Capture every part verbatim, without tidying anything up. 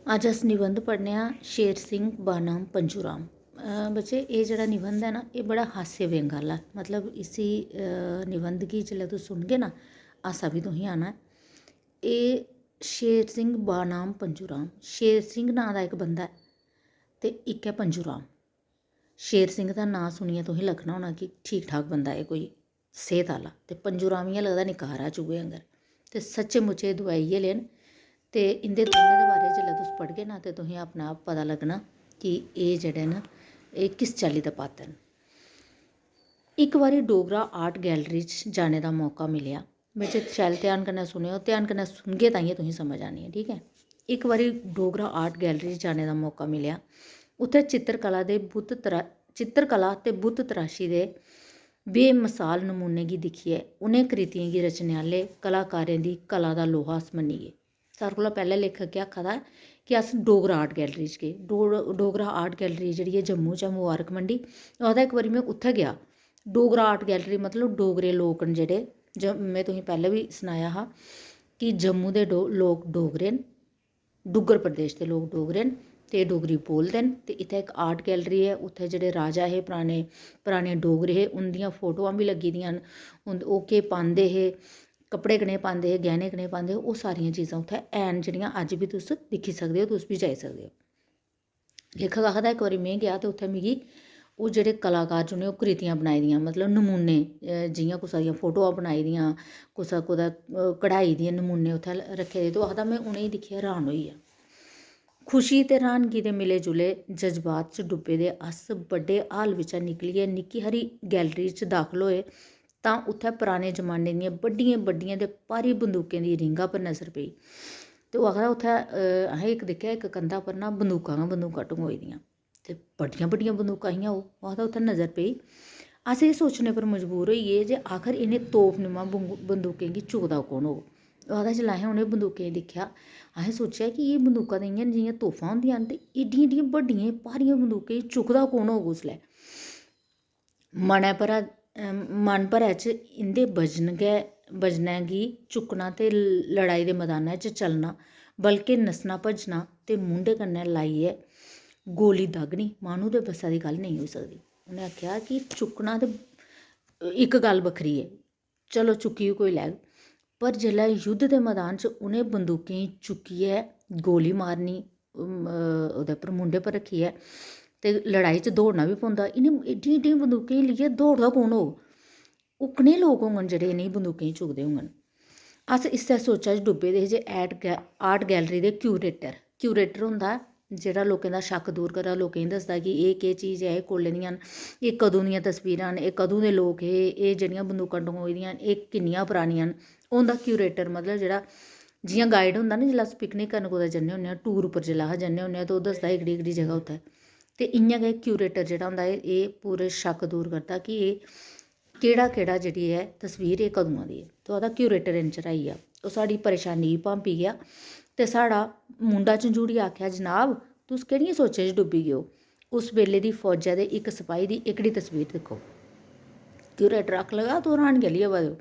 अज्ज अस निबंध पढ़ने आं शेर सिंह बनाम पंजू राम। अ, बच्चे, एह् जेह्ड़ा निबंध ऐ ना, एह् बड़ा हास्य व्यंग आह्ला ऐ। मतलब, इसी, अ, निबंध गी जिसलै तुस सुनगे ना, हासा बी तुसेंगी आना ऐ। एह् शेर सिंह बनाम पंजू राम। शेर सिंह नांऽ दा इक बंदा ऐ ते इक ऐ पंजू राम। शेर सिंह दा नांऽ सुनियै तुसें लग्गना होना कि ठीक ठाक बंदा ऐ, कोई सेह्त आह्ला। ते पंजू राम इ'यां लगदा निक्का हारा चूहे आंगर। ते सच्चे मुच्चे एह् दोऐ इ'यै ले न। ते इं'दे दौनें दे बारे च जेल्लै तुस पढ़गे ना, ते तुसें अपने आप पता लग्गना कि एह् जेह्ड़े न, एह् किस चाल्ली दे पात्तर न। इक बारी डोगरा आर्ट गैलरी च जाने दा मौका मिलेआ। बच्चे, शैल ध्यान कन्नै सुनेओ, ध्यान कन्नै सुनगे ताइयें तुसें समझ आनी ऐ, ठीक ऐ? इक बारी डोगरा आर्ट गैलरी च जाने दा मौका मिलेआ। उत्थै चित्तरकला दे बुत तरा-, चित्तरकला ते बुत तराशी दे बेमसाल नमूने गी दिक्खियै उ'नें कृतियें गी रचने आह्ले कलाकारें दी कला दा लोहा अस मन्नी गे। सारें कोला पैह्लें लेखक केह् आखा दा ऐ कि अस डोगरा आर्ट गैलरी च गे। डो-, डोगरा आर्ट गैलरी जेह्ड़ी ऐ जम्मू च ऐ, मुबारक मंडी। ओह्दा इक बारी में उत्थै गेआ। डोगरा आर्ट गैलरी मतलब डोगरे लोक न जेह्ड़े, ज-, में तुसेंगी पैह्लें बी सनाया हा कि जम्मू दे डो-, लोक डोगरे न, डुग्गर प्रदेश दे लोक डोगरे न ते डोगरी बोलदे न। ते इत्थै इक आर्ट गैलरी ऐ, उत्थै जेह्ड़े राजा हे पराने, पराने डोगरे हे, उं'दियां फोटोआं बी लग्गी दियां न। उं'द-, ओह् केह् पांदे हे, कपड़े कनेह् पांदे हे, गैह्ने कनेह् पांदे हे, ओह् सारियां चीज़ां उत्थै हैन, जेह्ड़ियां अज्ज बी तुस दिक्खी सकदे ओ, तुस बी जाई सकदे ओ। लेखक आखदा, इक बारी में गेआ ते उत्थै मिगी ओह् जेह्ड़े कलाकार, जि'नें ओह् कृतियां बनाई दियां, मतलब नमूने, अ, जि'यां कुसै दियां फोटोआं बनाई दियां, कुसै कुतै, अ, कढ़ाई दियां नमूने उत्थै ल-, रक्खे दे, ते ओह् आखदा, में उ'नेंगी दिक्खियै हैरान होई गेआ। खुशी ते र्हानगी दे मिले जुले जज्बात च डुब्बे दे अस बड्डे हाल बिच्चा निकलियै निक्की हारी गैलरी च दाखल होए, तां उत्थै पराने जमाने दियें बड्डियें बड्डियें ते भारी बंदूकें दी रींगा पर नजर पेई। ते ओह् आखदा, उत्थै, अ, असें इक दिक्खेआ, इक कंधा पर ना बंदूकां गै बंदूकां टंगोई दियां, ते बड्डियां बड्डियां बंदूकां हियां ओह्। ओह् आखदा, उत्थै नजर पेई। अस एह् सोचने पर मजबूर होई गे जे आखर इ'नें तोपनुमा बंगू-, बंदूकें गी चुकदा कौन होग। ओह् आखदा, जिसलै असें उ'नें बंदूकें गी दिक्खेआ, असें सोचेआ कि एह् बंदूकां ते इ'यां न जि'यां तोफां होंदियां न, ते एड्डियां एड्डियां बड्डियां भारियां बंदूकें गी चुकदा कौन होग उसलै? मनै भरा, अ, मन भरै च इं'दे वजन गै, वजनै गी चुक्कना ते लड़ाई दे मदानै च चलना, बल्के नस्सना भज्जना ते मूंढे कन्नै लाइयै गोली दागनी माह्नू दे बस्सा दी गल्ल नेईं होई सकदी। उ'नें आखेआ कि चुक्कना ते इक गल्ल बक्खरी ऐ, चलो चुक्की बी कोई लैग, पर जिसलै युद्ध दे मदान च उ'नें बंदूकें गी चुक्कियै गोली मारनी, अम, अ, ओह्दे पर, मूंढे पर रक्खियै, ते लड़ाई च दौड़ना बी पौंदा। इ'नें एड्डियें एड्डियें बंदूकें गी लेइयै दौड़दा कौन होग? ओह् कनेह् लोक होङन जेह्ड़े इ'नें बंदूकें गी चुकदे होङन? अस इस्सै सोचा च डुब्बे दे हे जे ऐट गै-, आर्ट गैलरी दे क्यूरेटर, क्यूरेटर होंदा जेह्ड़ा लोकें दा शक्क दूर करदा, लोकें गी दसदा कि एह् केह् चीज़ ऐ, एह् कोल्ले दियां न, एह् कदूं दियां तस्वीरां न, एह् कदूं दे लोक हे, एह् जेह्ड़ियां बंदूकां टंगोई दियां न, एह् किन्नियां परानियां न। ओह् होंदा क्यूरेटर, मतलब जेह्ड़ा जि'यां गाइड होंदा ना, जिसलै अस पिकनिक करन कुतै जन्ने होन्ने आं, टूर उप्पर जिसलै अस जन्ने होन्ने आं, ते ओह् दसदा एह्कड़ी एह्कड़ी जगह उत्थै। ते इ'यां गै क्यूरेटर जेह्ड़ा होंदा ऐ, एह् पूरे शक्क दूर करदा कि एह् केह्ड़ा केह्ड़ा जेह्ड़ी ऐ तस्वीर, एह् कदुआं दी ऐ। ते ओह्दा क्यूरेटर इंच आई गेआ, ओह् साढ़ी परेशानी गी भांपी गेआ ते साढ़ा मुंडा झंझूड़ियै आखेआ, "जनाब, तुस केह्ड़ियें सोचें च डुब्बी गे ओ? उस बेल्ले दी फौजै दे इक सपाही दी एह्कड़ी तस्वीर दिक्खो।" क्यूरेटर आखन लगा, "तुस र्हान कैह्ली होआ दे ओ?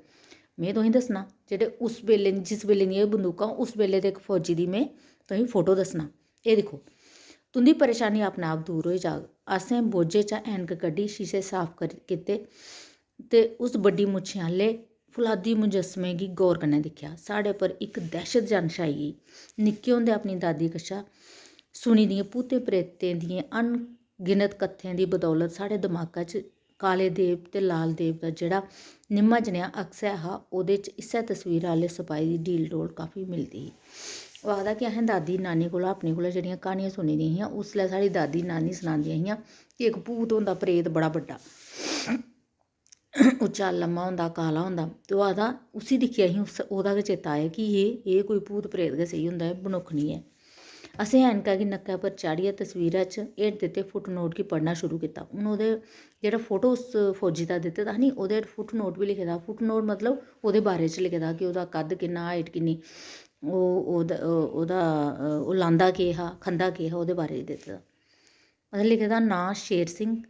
में तुसेंगी दस्सना, जेह्ड़े उस बेल्ले, जिस बेल्ले दियां एह् बंदूकां, उस बेल्ले दे इक फौजी दी में तुसेंगी फोटो दस्सना। एह् दिक्खो, तुं'दी परेशानी अपने आप दूर होई जाग।" असें बोझे चा ऐनक कड्ढी, शीशे साफ करी, कीते ते उस बड्डी मुच्छें आह्ले फौलादी मुजस्समे गी गौर कन्नै दिक्खेआ। साढ़े पर इक दैह्शत जन छाई गेई। निक्के होंदे अपनी दादी कशा सुनी दियें भूतें प्रेतें दियें अनगिनत कत्थें दी बदौलत साढ़े दमाका च काले देव ते लाल देव दा जेह्ड़ा निम्मा जनेहा अक्स ऐ हा, ओह्दे च इस्सै तस्वीरा आह्ले सपाही दी डील डोल काफी मिलदी ही। ओह् आखदा कि असें दादी नानी कोला, अपने कोला जेह्ड़ियां क्हानियां सुनी दियां हियां, उसलै साढ़ी दादी नानी सनांदियां हियां कि इक भूत होंदा, प्रेत बड़ा बड्डा, उच्चा लम्मा होंदा, काला होंदा। ते ओह् आखदा, उसी दिक्खियै असें उस, ओह्दा गै चेता आया कि एह्, एह् कोई भूत प्रेत गै सेही होंदा ऐ, मनुक्ख निं ऐ। असें ऐनका गी नक्कै पर चाढ़ियै तस्वीरा च हेठ दित्ते फुटनोट गी पढ़ना शुरू कीता। हून ओह्दे जेह्ड़ा फोटो उस फौजी दा दित्ते दा हा नी, ओह्दे हेठ फुटनोट बी लिखे दा। फुटनोट मतलब ओह्दे बारे च लिखे दा कि ओह्दा कद्द किन्ना, हाइट किन्नी, ओह्, ओह्दा, ओह्दा, ओह् लांदा केह् हा, खंदा केह् हा, ओह्दे बारे च दित्ते दा। मतलब लिखे दा नांऽ शेर सिंह,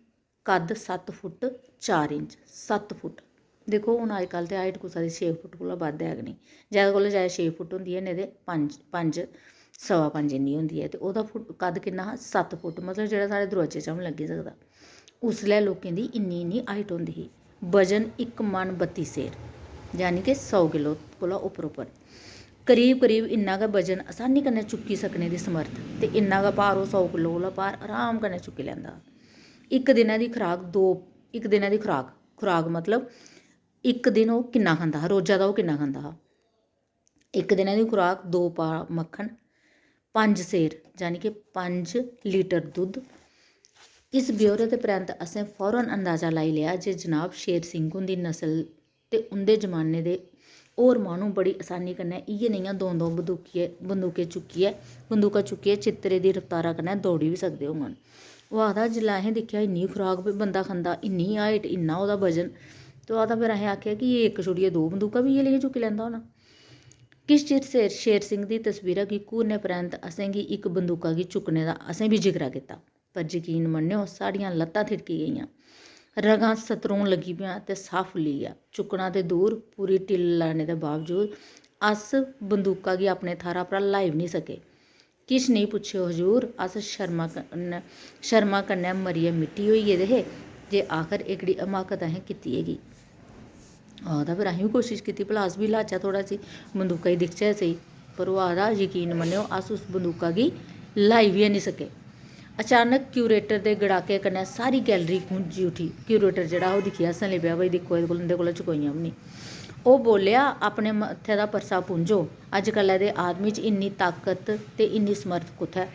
कद्द सत्त फुट चार इंच, सत्त फुट। दिक्खो, हून अजकल्ल ते हाइट कुसै दी छे फुट कोला बद्ध है गै निं। जैदा कोला जैदा छे फुट होंदी ऐ, नेईं ते पंज, पंज, सवा पंज इन्नी होंदी ऐ ते ओह्दा फुट कद किन्ना हा? सत्त फुट, मतलब जेह्ड़ा साढ़े दरोआजे च बी लग्गी सकदा। उसलै लोकें दी इन्नी इन्नी हाइट होंदी ही। वजन इक मन बत्ती सेर, यानी कि सौ किलो कोला उप्पर उप्पर। करीब करीब इन्ना गै वजन असानी कन्नै चुक्की सकने दी समर्थ ते इन्ना गै भार ओह् सौ किलो कोला भार अराम कन्नै चुक्की लैंदा हा। इक दिनै दी खुराक दो इक दिनै दी खुराक खुराक मतलब इक दिन ओह् किन्ना खंदा हा, रोजा दा ओह् किन्ना खंदा हा। इक दिनै दी खुराक दो पा मक्खन, पंज सेर यानी कि पंज लीटर दुद्ध। इस ब्यौरे दे परैंत असें फौरन अंदाजा लाई लेआ जे जनाब शेर सिंह हुंदी नस्ल ते उं'दे जमाने दे होर माह्नू बड़ी असानी कन्नै इ'यै नेहियां द'ऊं द'ऊं बंदूकिये बंदूकें चुक्कियै बंदूकां चुक्कियै चित्तरे दी रफ्तारा कन्नै दौड़ी बी सकदे होङन। ओह् आखदा, जिसलै असें दिक्खेआ इन्नी खुराक बी बंदा खंदा, इन्नी हाइट, इन्ना ओह्दा वजन, ते ओह् आखदा, फिर असें आखेआ कि एह् इक छोड़ियै दो बंदूकां बी इ'यै लेइयां चुक्की लैंदा होना। किश चिर शेर शेर सिंह दी तस्वीरा गी घूरने परैंत असेंगी इक बंदूका गी चुक्कने दा असें बी जिकरा कीता। पर यकीन मन्नेओ, साढ़ियां लत्तां थिड़की गेइयां। रगां सतरोन लगी पेइयां ते साह् फुल्ली गेआ। चुक्कना ते दूर, पूरी टिल्ल लाने दे बावजूद अस बंदूका गी अपने थाह्रा परा ल्हाई बी निं सके। किश नेईं पुच्छेओ हजूर, अस शर्मा कन्नै शर्मा कन्नै मरियै मिट्टी होई गेदे हे जे आखर एह्कड़ी हमाकत असें कीती ऐ की? आखदा, फिर असें बी कोशश कीती भला अस बी ल्हाचै थोह्ड़ा सी, बंदूका गी दिखचै सेही। पर ओह् आखदा, यकीन मन्नेओ, अस उस बंदूका गी ल्हाई बी हैनी सके। अचानक क्यूरेटर दे गड़ाके कन्नै सारी गैलरी गूंजी उठी। क्यूरेटर जेह्ड़ा हा, ओह् दिक्खियै हस्सन लगी पेआ, "भाई दिक्खो, एह्दे कोल, इं'दे कोला चकोइयां बी निं।" ओह् बोल्लेआ, "अपने मत्थे दा परसा पूंझो। अजकल्लै दे आदमी च इन्नी ताकत ते इन्नी समर्थ कुत्थै?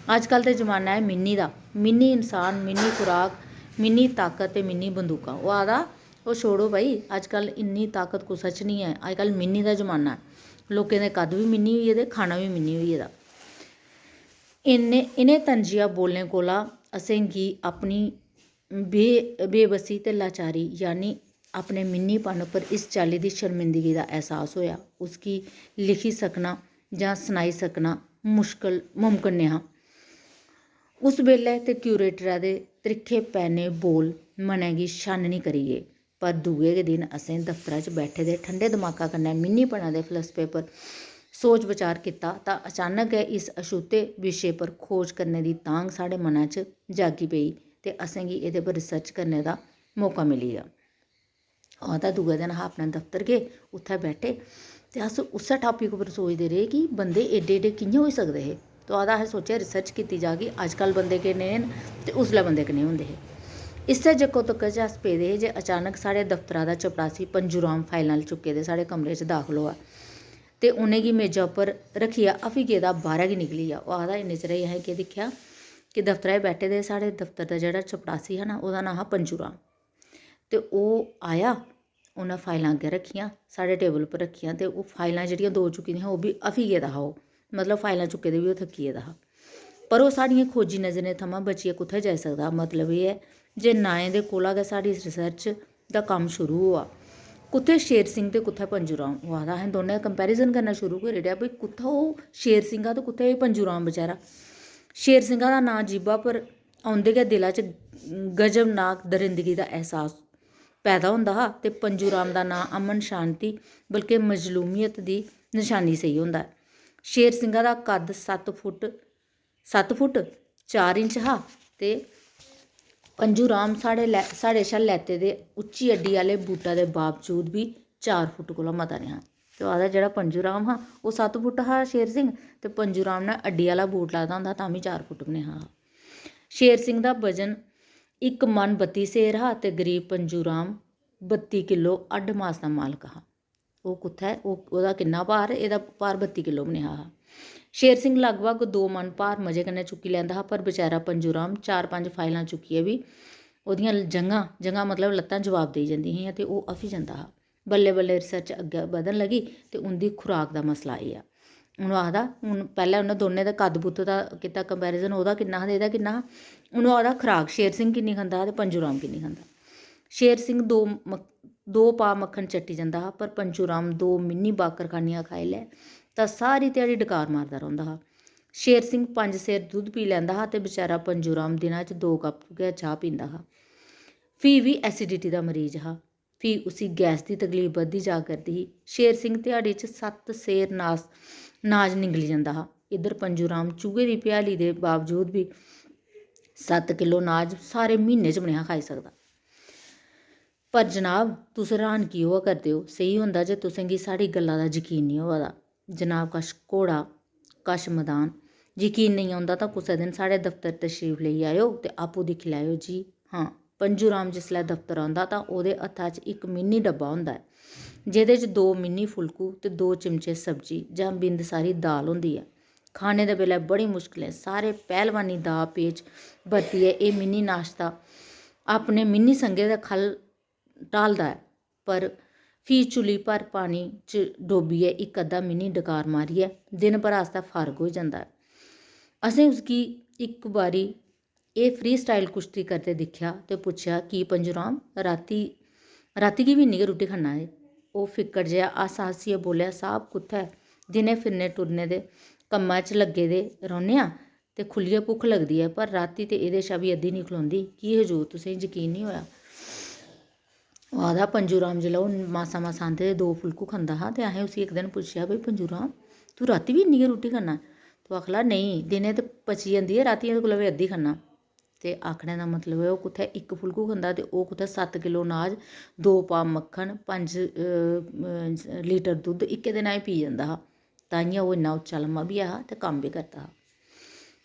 अजकल ते जमाना ऐ मिन्नी दा। मिन्नी इंसान, मिन्नी खुराक, मिन्नी ताकत ते मिन्नी बंदूकां।" ओह् आखदा, "ओह् छोड़ो भाई, अजकल इन्नी ताकत कुसै च निं ऐ। अजकल मिन्नी दा जमाना ऐ। लोकें दे कद बी मिन्नी होई गेदे, खाना बी मिन्नी होई गेदा।" इ'नें इ'नें तंजिया बोलें कोला असेंगी अपनी बे बेबसी ते लाचारी, यानी अपने मिन्नीपन पर इस चाल्ली दी शर्मिंदगी दा एहसास होआ। उसगी लिखी सकना जां सनाई सकना मुश्कल मुमकन नेहा। उस बेल्लै ते क्यूरेटरै दे त्रिक्खे पैने बोल मनै गी छाननी करी गे। पर दूए गै दिन असें दफ्तरा च बैठे दे ठंडे दमाका कन्नै मिन्नीपना दे फलसफे पर सोच-बचार कीता तां अचानक गै इस अछूते विशे पर खोज करने दी तांघ साढ़े मना च जागी पेई ते असेंगी एह्दे पर रिसर्च करने दा मौका मिली गेआ। आखदा, दूए दिन अस अपने दफ्तर गे, उत्थै बैठे ते अस उस्सै टापिक उप्पर सोचदे रेह् कि बंदे एड्डे एड्डे कि'यां होई सकदे हे। तो आखदा, असें सोचेआ रिसर्च कीती जा कि अजकल बंदे कनेह् न ते उसलै बंदे कनेह् होंदे हे। इस्सै जक्को तक्को च अस पेदे हे जे अचानक साढ़े दफ्तरा दा चपड़ासी पंजू राम फाइलां चुक्के दे साढ़े कमरे च दाखल होआ ते उ'नेंगी मेजा उप्पर रक्खियै हफी गेदा बाह्रै गी निकली गेआ। ओह् आखदा, इन्ने चिरै गी असें केह् दिक्खेआ कि दफ्तरै च बैठे दे साढ़े दफ्तर दा जेह्ड़ा चपड़ासी हा ना, ओह्दा नांऽ हा पंजू राम। ते ओह् आया, उ'न्नै फाइलां अग्गें रक्खियां, साढ़े टेबल उप्पर रक्खियां ते ओह् फाइलां जेह्ड़ियां दो चुक्की दियां हां, ओह् बी हफी गेदा हा ओह्। मतलब फाइलां चुक्के दे बी ओह् थक्की गेदा हा। पर ओह् साढ़ियें खोजी नजरें थमां बचियै कुत्थै जाई सकदा हा? मतलब एह् ऐ जे नाएं दे कोला गै साढ़ी रिसर्च दा कम्म शुरू होआ। कुत्थै शेर सिंह ते कुत्थै पंजू राम? ओह् आखदा, असें दौनें दा कंपैरिजन करना शुरू करी ओड़ेआ, भई कुत्थै ओह् शेर सिंह हा ते कुत्थै एह् पंजू राम बचैरा। शेर सिंह दा नांऽ जीह्बा पर औंदे गै दिला च गजबनाक दरिंदगी दा एहसास पैदा होंदा हा ते पंजू राम दा नांऽ अमन शांति बल्के मजलूमियत दी नशानी सेही होंदा ऐ। शेर सिंह दा कद सत्त फुट सत्त फुट चार इंच हा ते पंजू राम साढ़े लै साढ़े शा लैते दे उच्ची अड्डी आह्ले बूटा दे बावजूद बी चार फुट कोला मता नेहा। ते ओह् आखदा जेह्ड़ा पंजू राम हा ओह् सत्त फुट हा शेर सिंह ते पंजू राम ने अड्डी आह्ला बूट लाए दा होंदा हा तां बी चार फुट बी नेहा हा। शेर सिंह दा वजन इक मन बत्ती सेर हा ते गरीब पंजू राम बत्ती किल्लो हड्ड मास दा मालक हा। ओह् कुत्थै ओह् ओह्दा किन्ना भार? एह्दा भार बत्ती किल्लो बी नेहा हा। शेर सिंह लगभग दो मन भार मजे कन्नै चुक्की लैंदा हा पर बचैरा पंजू राम चार पंज फाइलां चुक्कियै बी ओह्दियां जंघां जंघां मतलब लत्तां जवाब देई जंदियां हियां ते ओह् हफी जंदा हा। बल्लें बल्लें रिसर्च अग्गें बधन लगी ते उं'दी खुराक दा मसला आई गेआ। हून ओह् आखदा हून पैह्लें उ'नें दौनें दे कद बुत्त दा कीता कंपैरिजन ओह्दा किन्ना हा ते एह्दा किन्ना हा। हून ओह् आखदा खुराक शेर सिंह किन्नी खंदा हा ते पंजू राम किन्नी खंदा। शेर सिंह दो मक दो पाऽ मक्खन चट्टी जंदा हा पर पंजू राम दो मिन्नी बाकर खानियां खाई लै तां सारी ध्याड़ी डकार मारदा रौंह्दा हा। शेर सिंह पंज सेर दुद्ध पी लैंदा हा ते बचैरा पंजू राम दिना च दो कप गै चाह् पींदा हा। फ्ही बी एसिडिटी दा मरीज हा। फ्ही उसी गैस दी तकलीफ बधदी जा करदी ही। शेर सिंह ध्याड़ी च सत्त सेर नास नाज निंगली जंदा हा। इद्धर पंजू राम चूहे दी भ्याली दे बावजूद बी सत्त किलो अनाज सारे म्हीने च बी नेहा खाई सकदा। "पर जनाब, तुस र्हान की होआ करदे ओ? सेही होंदा जे तुसें गी साढ़ी गल्ला दा जकीन निं होआ दा।" जनाब कश घोड़ा, कश मदान। "यकीन नेईं औंदा तां कुसै दिन साढ़े दफ्तर तशरीफ लेई आएओ ते आपूं दिक्खी लैएओ जी। हां, पंजू राम जिसलै दफ्तर औंदा तां ओह्दे हत्था च इक मिनी डब्बा होंदा ऐ, जेह्दे च दो मिनी फुलकू ते दो चिमचे सब्जी जां बिंद सारी दाल होंदी ऐ। खाने दे बेल्लै बड़ी मुश्कलें सारे पैह्लवानी दाऽ पेच बरतियै एह् मिनी नाश्ता अपने मिनी संगें दे ख'ल्ल ढालदा ऐ, पर फ्ही चुल्ली भर पानी च डोबियै इक अद्धा मिनी डकार मारियै दिन भर आस्तै फारग होई जंदा ऐ। असें उसगी इक बारी एह् फ्री स्टाइल कुश्ती करदे दिक्खेआ ते पुच्छेआ, "की पंजू राम, राती, राती गी बी इन्नी गै रुट्टी खन्ना ऐ?" ओह् फिक्कड़ जेहा हास्सा हस्सियै बोल्लेआ, "साह्ब, कुत्थै? दिनै फिरने टुरने दे कम्मा च लग्गे दे रौह्ने आं ते खु'ल्लियै भुक्ख लगदी ऐ, पर राती ते एह्दे शा बी अद्धी निं खलोंदी। की हजूर, तुसें गी जकीन निं होआ?" ओह् आखदा, "पंजू राम जिसलै ओह् मासा मासा आंदे दे दो फुलकू खंदा हा ते असें उसी इक दिन पुच्छेआ, 'भई पंजू राम, तूं राती बी इन्नी गै रुट्टी खन्ना?' ते ओह् आखन लगा, 'नेईं, दिनै ते पची जंदी ऐ, रातीं एह्दे कोला बी अद्धी खन्ना।'" ते आखने दा मतलब ऐ, ओह् कुत्थै इक फुलकू खंदा ते ओह् कुत्थै सत्त किलो अनाज, दो पाऽ मक्खन, पंज, अ, अ, लीटर दुद्ध इक्कै दिनै च पी जंदा हा। ताइयें ओह् इन्ना उच्चा लम्मा बी ऐ हा ते कम्म बी करदा हा।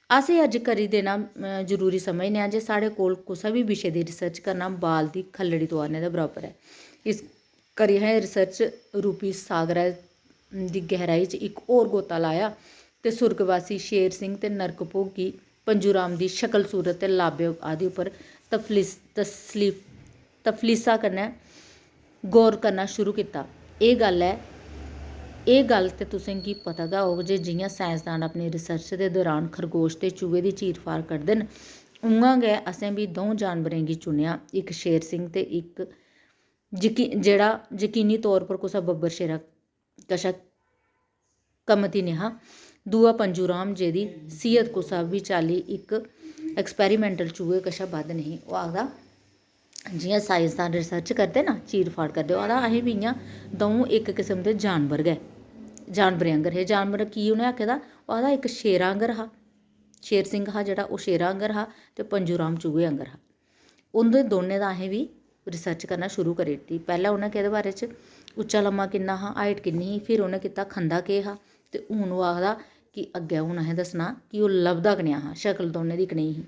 अस एह् अज्ज करी देना, अ, जरूरी समझने आं जे साढ़े कोल कुसै बी विशे दी research करना बाल दी खल्लड़ी तुआरने दे बराबर ऐ। इस करी असें research रूपी सागरै दी गैहराई च इक होर गोता लाया ते सुर्गवासी शेर सिंह ते नरक भोगी पंजू राम दी शकल सूरत ते लाबे आदि उप्पर तफलीस-, तसलीफ-, तफलीसा कन्नै गौर करना शुरू कीता। एह् गल्ल ऐ, एह् गल्ल ते तुसें गी पता गै होग जे जि'यां साइंसदान अपनी research दे दौरान खरगोश ते चूहे दी चीर-फाड़ करदे न, उ'आं गै असें बी द'ऊं जानवरें गी चुनेआ, इक शेर सिंह ते इक यकी-, जेह्ड़ा यकीनी तौर पर कुसै बब्बर शेरा कशा कमती नेहा। दूआ पंजू राम, जेह्दी सीहत कुसै बी चाल्ली इक experimental चूहे कशा बद्ध नेही। ओह् आखदा, जि'यां साइंसदान research करदे ना, चीर-फाड़ करदे, ओह् आखदा, "असें बी इ'यां द'ऊं इक किस्म दे जानवर गै, जानवरें आंगर हे।" जानवर की उ'नें आखे दा? ओह् आखदा, "इक शेरा आंगर हा, शेर सिंह हा जेह्ड़ा, ओह् शेरा आंगर हा ते पंजू राम चूहे आंगर हा।" उं'दे दौनें दा असें बी research करना शुरू करी दित्ती। पैह्लें उ'नें केह्दे बारे च, उच्चा लम्मा किन्ना हा, height किन्नी ही, फिर उ'नें कीता खंदा केह् हा, ते हून ओह् आखदा कि अग्गें हून असें दस्सना कि ओह् लभदा कनेहा हा, शकल दौनें दी कनेही ही।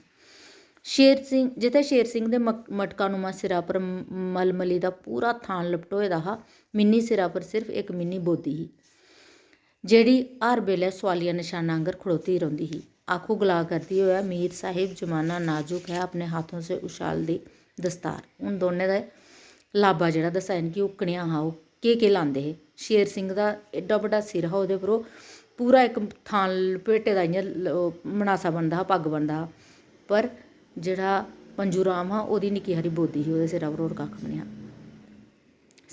शेर सिंह, जित्थै शेर सिंह दे मक-, मटकानुमा सिरा पर म-, मलमली दा पूरा थान लपटोए दा हा, मिन्नी सिरा पर सिर्फ इक मिन्नी बोदी ही, जेह्ड़ी हर बेल्लै सोआलिया नशाना आंगर खड़ोती रौंह्दी ही। आखो गला करदी होऐ, "मीर साहिब, जमाना नाजुक है, अपने हाथों से उछाल दी दस्तार।" हून दौनें दा लाबा जेह्ड़ा दस्सा दे न कि ओह् कनेहा हा, ओह् केह् केह् लांदे हे। शेर सिंह दा एड्डा बड्डा सिर हा, ओह्दे पर ओह् पूरा इक थान लपेटे दा इ'यां ल-, ओह् मनासा बनदा हा, पग्ग बनदा हा, पर जेह्ड़ा पंजू राम हा, ओह्दी निक्की हारी बोदी ही ओह्दे सिरा पर, होर कक्ख बी नेईं हा।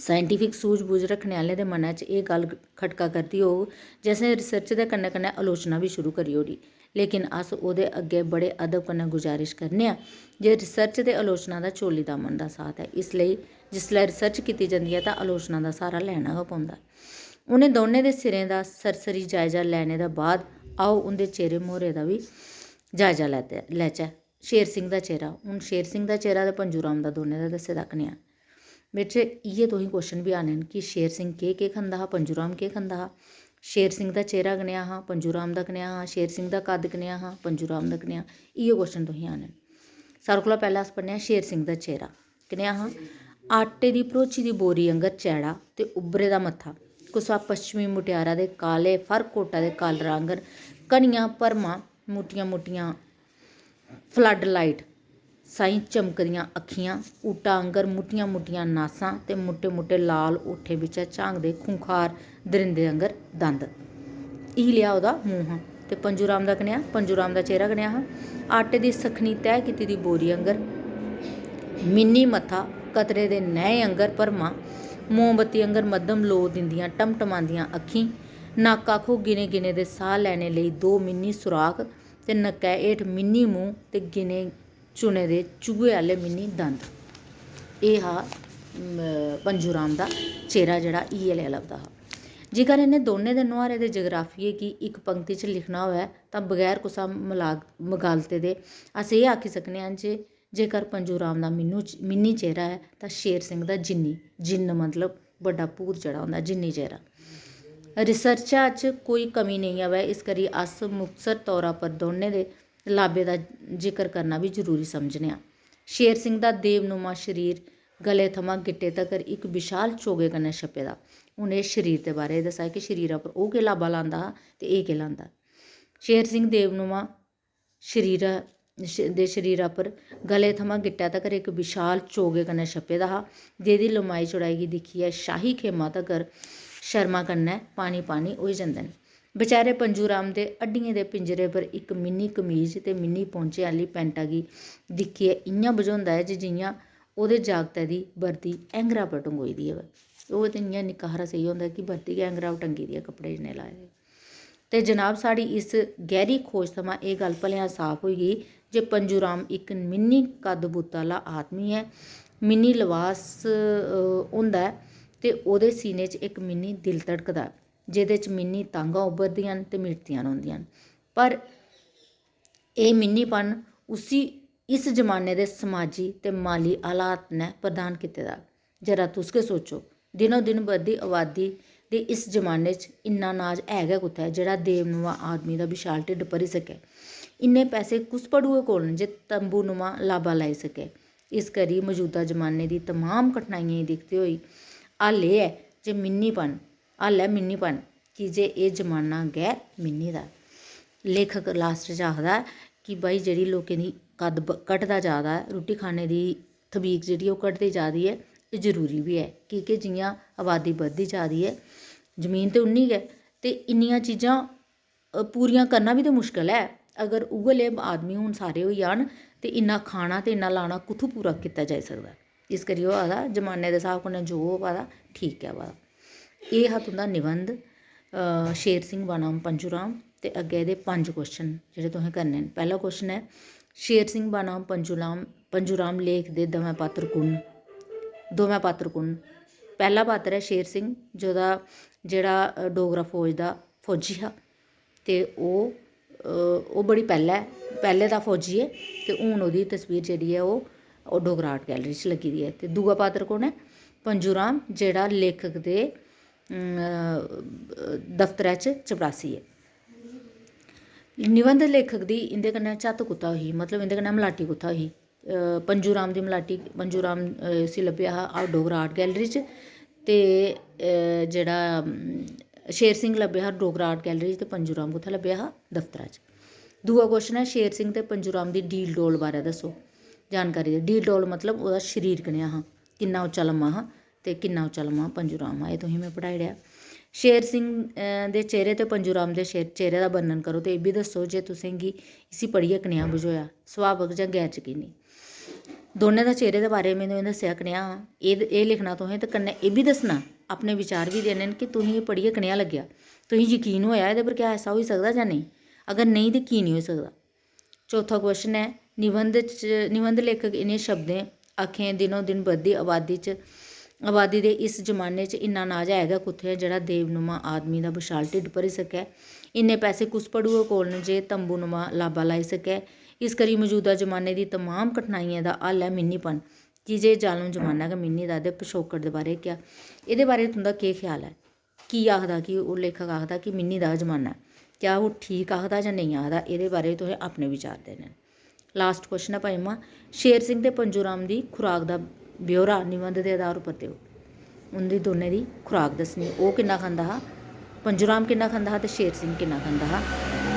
Scientific सूझ-बूझ रक्खने आह्लें दे मनै च एह् गल्ल खटका करदी होग जे असें research दे कन्नै-कन्नै आलोचना बी शुरू करी ओड़ी, लेकिन अस ओह्दे अग्गें बड़े अदब कन्नै गुजारिश करने आं जे research ते आलोचना दा चोली दामन दा साथ ऐ। इस लेई जिसलै research कीती जंदी ऐ तां आलोचना दा स्हारा लैना गै पौंदा ऐ। उ'नें दौनें दे सिरें दा सरसरी जायजा लैने दे बाद आओ उं'दे चेह्रे म्होरे दा बी जायजा लैते-, लैचै। शेर सिंह दा चेह्रा। हून शेर सिंह दा चेह्रा ते पंजू राम दा दौनें दा दस्से दा कनेहा? बिच इ'यै तुसें question बी आने न कि शेर सिंह केह् केह् खंदा हा, पंजू राम केह् खंदा हा, शेर सिंह दा चेह्रा कनेहा हा, पंजू राम दा कनेहा हा, शेर सिंह दा कद कनेहा हा, पंजू राम दा कनेहा, इ'यै question तुसें आने न। सारें कोला पैह्लें अस पढ़ने आं शेर सिंह दा चेह्रा कनेहा हा। आटे दी भरोची दी बोरी आंगर चैड़ा ते उब्भरे दा मत्था, कुसा पश्चिमी मुटियारा दे काले फर कोटा दे कालरा आंगर घनियां भरमां, मुट्टियां मुट्टियां flood light साहीं चमकदियां अक्खियां, ऊटा आंगर मुट्टियां-मुट्टियां नासां ते मुट्टे-मुट्टे लाल ओठें बिच्चा झांकदे खूंखार दरिंदे आंगर दंद। इ'यै लेआ ओह्दा मूंह् हा। ते पंजू राम दा कनेहा? पंजू राम दा चेह्रा कनेहा हा? आटे दी सखनी तैऽ कीती दी बोरी आंगर मिन्नी मत्था, कतरे दे नैहें आंगर भरमां, मोमबत्ती आंगर मद्धम लोऽ दिंदियां टमटमांदियां अक्खीं, नक्क आखो गिने-गिने दे साह् लैने लेई दो मिन्नी सुराख, ते नक्कै हेठ मिन्नी मूंह् ते गिने चुने दे चूहे आह्ले मिन्नी दंद। एह् हा, म, पंजू राम दा चेह्रा जेह्ड़ा इ'यै लेहा लभदा हा। जेकर इ'नें दौनें दे नुहारे दे जगराफिये गी इक पंक्ति च लिखना होऐ तां बगैर कुसै मलाग-, मगालते दे अस एह् आखी सकने आं जे जेकर पंजू राम दा मिन्नू च-, मिन्नी चेहरा ऐ तां शेर सिंह दा जिन्नी, जिन्न मतलब बड्डा भूत जेह्ड़ा होंदा जिन्नी चेहरा। रिसर्चा च कोई कमी नेईं आवै, इस करी अस मुखसर तौरा पर दौनें दे लाबे दा जिकर करना बी जरूरी समझने आं। शेर सिंह दा देवनुमा शरीर गले थमां गिट्टे तगर इक विशाल चोगे कन्नै छप्पे दा। हून एह् शरीर दे बारे च दस्सा कि शरीरा पर ओह् केह् लाबा लांदा हा ते एह् केह् लांदा। शेर सिंह देवनुमा शरीरा श-, दे शरीरा पर गले थमां गिट्टै तगर इक विशाल चोगे कन्नै छप्पे दा हा, जेह्दी लम्माई चौड़ाई गी दिक्खियै शाही खेमा तगर शर्मा कन्नै पानी पानी होई जंदे न। बेचारे पंजू राम दे हड्डियें दे पिंजरे पर इक मिनी कमीज ते मिनी पौंचे आह्ली पैंटा गी दिक्खियै इ'यां बझोंदा ऐ जे जि'यां ओह्दे जागतै दी बर्दी हैंगरा पर टंगोई दी होऐ। ओह् ते इ'यां निक्का हारा सेही होंदा ऐ कि बर्दी गै हैंगरा पर टंगी दी ऐ, कपड़े जिन्ने लाए दे। ते जनाब, साढ़ी इस गैह्री खोज थमां एह् गल्ल भलेआं साफ होई गेई जे पंजू राम इक मिनी कद्द बुत्त आह्ला आदमी ऐ। मिनी लबास, अ, होंदा ऐ ते ओह्दे सीने च इक मिनी दिल धड़कदा ऐ, जेह्दे च मिनी तांह्गां उब्भरदियां न ते मिड़दियां रौंह्दियां न। पर एह् मिन्नीपन उसी इस जमाने दे समाजी ते माली हालात ने प्रदान कीते दा। जरा तुस गै सोचो, दिनो दिन बधदी अबादी दे इस जमाने च इन्ना नाज है गै कुत्थै जेह्ड़ा देवनुमा आदमी दा विशाल ढिड्ड भरी सकै? इन्ने पैसे कुस पढ़ुए कोल न जे तंबू नुमा लाबा लाई सकै? इस करी मजूदा जमाने दी तमाम कठिनाइयें गी दिखदे होई हल एह् ऐ जे मिन्नीपन, हल ऐ मिन्नीपन, की जे एह् जमाना गै मिन्नी दा ऐ। लेखक लास्ट च आखदा ऐ कि भाई, जेह्ड़ी लोकें दी कद ब-, घटदा जा दा ऐ, रुट्टी खाने दी थबीक जेह्ड़ी ओह् घटदी जा दी ऐ, एह् जरूरी बी ऐ, की के जि'यां अबादी बधदी जा दी ऐ, जमीन ते उन्नी गै, ते इन्नियां चीजां, अ, पूरियां करना बी ते मुश्कल ऐ। अगर उ'ऐ लेह् आदमी हून सारे होई जान ते इन्ना खाना ते इन्ना लाना कुत्थूं पूरा कीता जाई सकदा? इस करियै ओह् आखदा, जमाने दे स्हाब कन्नै जो होआ दा, ठीक गै होआ दा। एह् हा तुं'दा निबंध, अ, शेर सिंह बनाम पंजू राम। ते अग्गें एह्दे पंज question जेह्ड़े तुसें करने न। पैह्ला question ऐ, शेर सिंह बनाम पंजू राम, पंजू राम लेख दे दमैं पात्तर कु'न न? दोवैं पात्तर कु'न न? पैह्ला पात्तर ऐ शेर सिंह, जोह्दा, जेह्ड़ा, अ, डोगरा फौज दा फौजी हा ते ओह्, अ, ओह् बड़ी पैह्लै, पैह्ले दा फौजी ऐ ते हून ओह्दी तस्वीर जेह्ड़ी ऐ ओह्, ओह् डोगरा art gallery च लग्गी दी ऐ। ते दूआ पात्तर कु'न ऐ? पंजू राम, जेह्ड़ा लेखक दे, अम, दफ्तरै च चपरासी ऐ। निबंध लेखक दी इं'दे कन्नै झत्त कुत्थै होई ही, मतलब इं'दे कन्नै मलाटी कुत्थै होई ही? अ, पंजू राम दी मलाटी, पंजू राम, अ, उसी लब्भेआ हा डोगरा art gallery च, ते, अ, जेह्ड़ा, अम, शेर सिंह लब्भेआ हा डोगरा art gallery च, ते पंजू राम कुत्थै लब्भेआ हा? दफ्तरा च। दूआ question ऐ, शेर सिंह ते पंजू राम दी डील डोल बारै दस्सो, जानकारी देओ। डील डोल मतलब ओह्दा शरीर कनेहा हा, किन्ना उच्चा लम्मा हा ते किन्ना उच्चा लम्मा पंजू राम हा, एह् तुसेंगी में पढ़ाई ओड़ेआ। शेर सिंह, अ, दे चेहरे ते पंजू राम दे शेर-, चेहरे दा वर्णन करो ते एह् बी दस्सो जे तुसेंगी इसी पढ़ियै कनेहा बझोएआ, सुभावक जां गैर यकीनी। दौनें दा चेहरे दे बारे में तुसेंगी दस्सेआ कनेहा हा, एह्, एह् लिखना तुसें ते कन्नै एह् बी दस्सना, अपने विचार बी देने न कि तुसेंगी एह् पढ़ियै कनेहा लग्गेआ, तुसेंगी यकीन होएआ एह्दे पर, क्या ऐसा होई सकदा जां नेईं? अगर नेईं ते की नेईं होई सकदा? चौथा question ऐ, निबंध च, निबंध लेखक इ'नें शब्दें, आखें, दिनो दिन बधदी अबादी च, अबादी दे इस जमाने च इन्ना नाज है गै कुत्थै ऐ जेह्ड़ा देवनुमा आदमी दा बशाल ढिड्ड भरी सकै? इन्ने पैसे कुस पढ़ुए कोल न जे तंबूनुमा लाबा लाई सकै? इस करी मजूदा जमाने दी तमाम कठिनाइयें दा हल ऐ मिन्नीपन, की जे जालम जमाना गै मिन्नी दा। ते पछौकड़ दे बारे क्या, एह्दे बारे तुं'दा केह् ख्याल ऐ? की आखदा कि ओह् लेखक आखदा कि मिन्नी दा जमाना ऐ, क्या ओह् ठीक आखदा जां नेईं आखदा, एह्दे बारे च तुसें अपने विचार देने न। Last question ऐ पंजमा, शेर सिंह ते पंजू राम दी खुराक दा ब्यौरा निबंध दे आधार उप्पर देओ। उं'दी दौनें दी खुराक दस्सनी, ओह् किन्ना खंदा हा, पंजू राम किन्ना खंदा हा ते शेर सिंह किन्ना खंदा हा,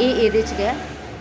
एह् एह्दे च गै